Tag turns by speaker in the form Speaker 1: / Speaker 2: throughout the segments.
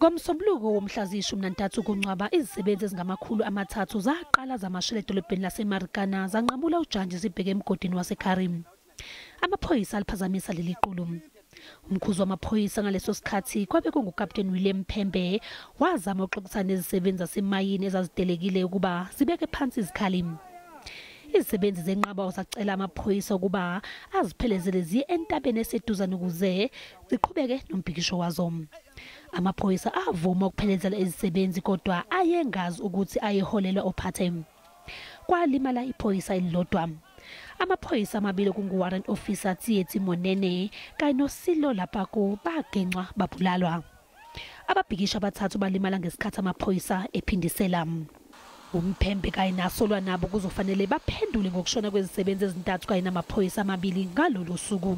Speaker 1: Ngomsombuluko womhla ziyi-13 kuNcwaba, izisebenzi ezingama-300 zaqala zamashela edolobheni laseMarikana zanqamula ujantshi zibheke emgodini waseKarim. Amaphoyisa aliphazamisa leli qulu. Umkhuzi wamaphoyisa ngaleso sikhathi kwabe kunguKapteni William Phembe wazama ukuxoxisana nezisebenzi zasemayini ezazitelekile ukuba zibeke phansi izikhali. Izisebenzi zenqaba zacela amaphoyisa ukuba aziphelezele ziye entabeni eseduzane ukuze ziqhubeke nombhikisho wazo. Amaphoyisa avuma ukuphelezela izisebenzi kodwa ayengazi ukuthi ayeholelwa ophathe. Kwalimala iphoyisa elilodwa. Amaphoyisa amabili kungu-Warrant Officer Tsietsi Monene kanye noSilo Lapako bagencwa babulalwa. Ababhikishi abathathu balimala ngesikhathi amaphoyisa ephindisela. UMphembe kanye nasolwa nabo kuzofanele baphendule ngokushona kwezisebenzi ezintathu kanye namaphoyisa amabili ngalolu suku.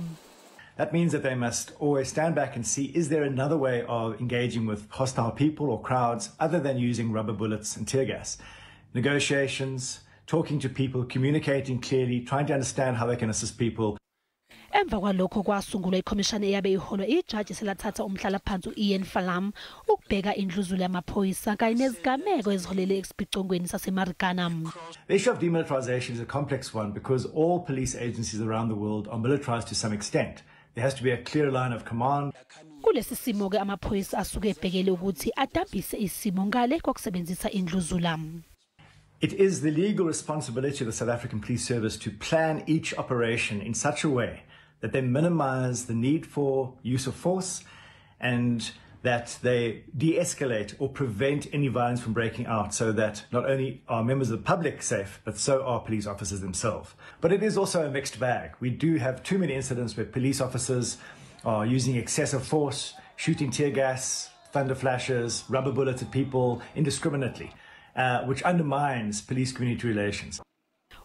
Speaker 2: That means that they must always stand back and see, is there another way of engaging with hostile people or crowds other than using rubber bullets and tear gas? Negotiations, talking to people, communicating clearly, trying to understand how they can assist people.
Speaker 1: Emva kwalokho kwasungulwa ikhomishana eyabe iholwa ijaji selathatha umhlalaphansi u-Ian Farlam ukubheka indluzula yamaphoyisa kanye nezigameko eziholele esibhicongweni saseMarikana.
Speaker 2: The issue of demilitarization is a complex one because all police agencies around the world are militarized to some extent. There has to be a clear line of command.
Speaker 1: Kulesi simo ke amaphoyisa asuke ebhekele ukuthi adambise isimo ngale kokusebenzisa indluzula.
Speaker 2: It is the legal responsibility of the South African Police Service to plan each operation in such a way that they minimize the need for use of force and that they de-escalate or prevent any violence from breaking out so that not only are members of the public safe, but so are police officers themselves. But it is also a mixed bag. We do have too many incidents where police officers are using excessive force, shooting tear gas, thunder flashes, rubber bullets at people indiscriminately, which undermines police community relations.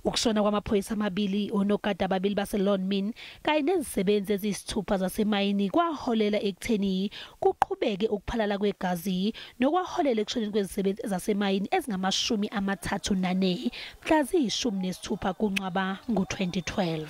Speaker 1: Ukushona kwamaphoyisa amabili, onogada ababili baseLonmin kanye nezisebenzi eziyisithupha zasemayini kwaholela ekutheni kuqhubeke ukuphalala kwegazi nokwaholela ekushoneni kwezisebenzi zasemayini ezingama-34 mhla ziyi-16 kuNcwaba ngo-2012.